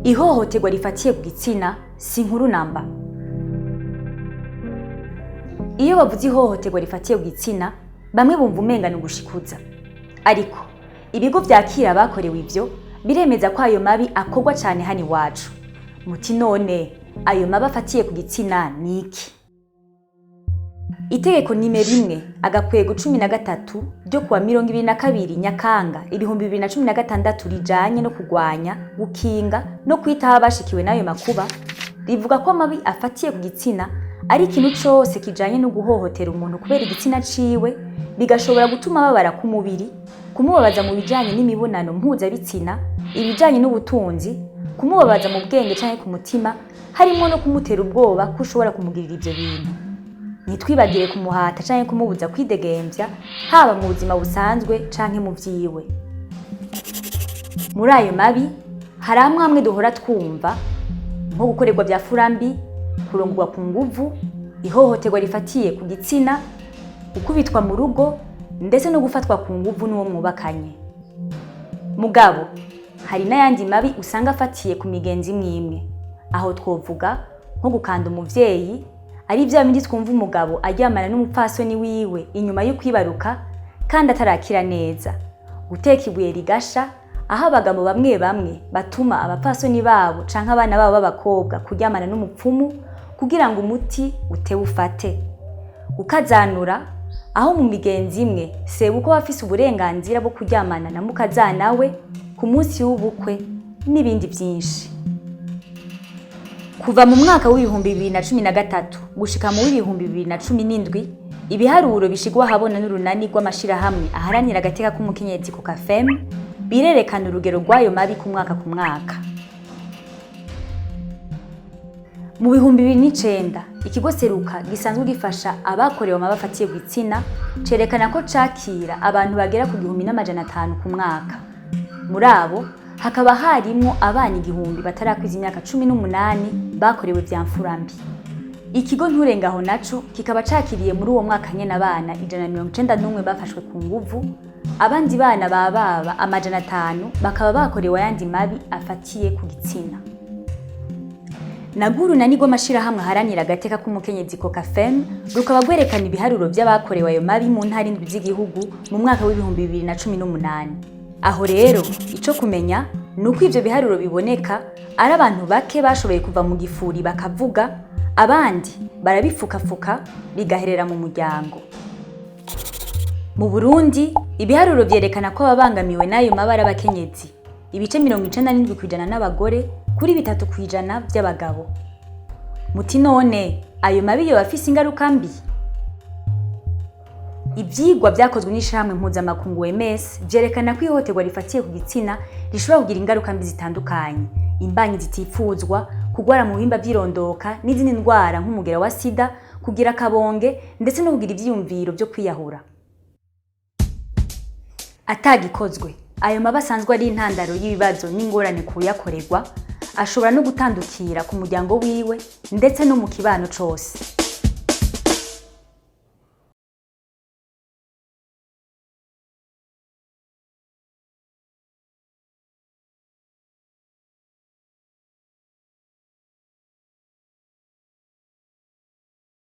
Ihohoterwa rifatiye ku gitsina si inkuru namba. Iyo bavuze ihohoterwa rifatiye ku gitsina, bamwe bumva umenga ni ugushikuza. Ariko ibigo vyakira abakorewe ivyo biremeza ko ayo mabi akorwa cane hano iwacu. Muti none ayo mabi afatiye ku gitsina ni iki? Itegeko nimero 1-13 ryo kuwa 22 Nyakanga 2016 rijanye no kugwanya, gukinga no kwitaho abashikiwe n'ayo makuba, rivuga ko amabi afatiye ku gitsina ari ikintu cose kijanye no guhohotera umuntu kubera igitsina ciwe, bigashobora gutuma ababara ku mubiri, kumubabaza mu bijanye n'imibonano mpuzabitsina, ibijanye n'ubutunzi, kumubabaza mu bwenge canke ku mutima, harimwo no kumutera ubwoba ko ushobora kumugirira ivyo bintu. Ntitwibagire kumuhata canke kumubuza kwidegemvya, haba mu buzima busanzwe canke mu vyiwe. Muri ayo mabi hari amwe amwe duhora twumva, nko gukorerwa vya furambi, kurongorwa ku nguvu, ihohoterwa rifatiye ku gitsina, gukubitwa mu rugo, ndetse no gufatwa ku nguvu n'uwo mwubakanye. Mugabo hari n'ayandi mabi usanga afatiye ku migenzo imwe imwe. Aho twovuga nko gukanda umuvyeyi, ari vya bindi twumva umugabo aryamana n'umupfasoni wiwe inyuma yo kwibaruka kandi atarakira neza, guteka ibuye rigasha, aho abagabo bamwe bamwe batuma abapfasoni babo canke abana babo b'abakobwa kuryamana n'umupfumu kugira ngo umuti utewe ufate, gukazanura, aho mu migenzo imwe sebukwe aba afise uburenganzira bwo kuryamana na mukazana we ku munsi w'ubukwe, n'ibindi vyinshi. Kuva mu mwaka w'2013 gushika mu w'2017, ibiharuro bishigwa ahabona n'urunani rw'amashirahamwe aharanira agateka k'umukenyezi Kokafem birerekana urugero rw'ayo mabi ku mwaka ku mwaka. Mu 2009, ikigo Seruka gisanzwe gifasha abakorewe amabi afatiye ku gitsina cerekana ko cakira abantu bagera ku 1500 ku mwaka. Muri abo hakaba harimwo abana 1000 batarakwiza imyaka 18 bakorewe vya mfura mbi. Ikigo Nturengaho naco kikaba cakiriye muri uwo mwaka nyene abana 191 bafashwe ku nguvu, abandi bana bababa 500 bakaba bakorewe ayandi mabi afatiye ku gitsina. Narwo urunani rw'amashirahamwe aharanira agateka k'umukenyezi Kokafem rukaba rwerekana ibiharuro vy'abakorewe ayo mabi mu ntara indwi z'igihugu mu mwaka w'2018. Aho rero ico kumenya ni uko ivyo biharuro biboneka ari abantu bake bashoboye kuva mu gifuri bakavuga, abandi barabifukafuka bigaherera mu muryango. Mu Burundi ibiharuro vyerekana ko ababangamiwe n'ayo mabi ari abakenyezi, ibice 97% n'abagore kuri 3% vy'abagabo. Muti none ayo mabi yoba afise ingaruka mbi? Ivyigwa vyakozwe n'ishirahamwe mpuzamakungu OMS vyerekana ko ihohoterwa rifatiye ku gitsina rishobora kugira ingaruka mbi zitandukanye: imbanyi zitifuzwa, kugwara mu bihimba vy'irondoka n'izindi ndwara nk'umugera wa sida, kugira akabonge, ndetse no kugira ivyiyumviro vyo kwiyahura. Atagikozwe, ayo mabi asanzwe ari intandaro y'ibibazo n'ingorane kuyakorerwa, ashobora no gutandukira ku muryango wiwe ndetse no mu kibano cose.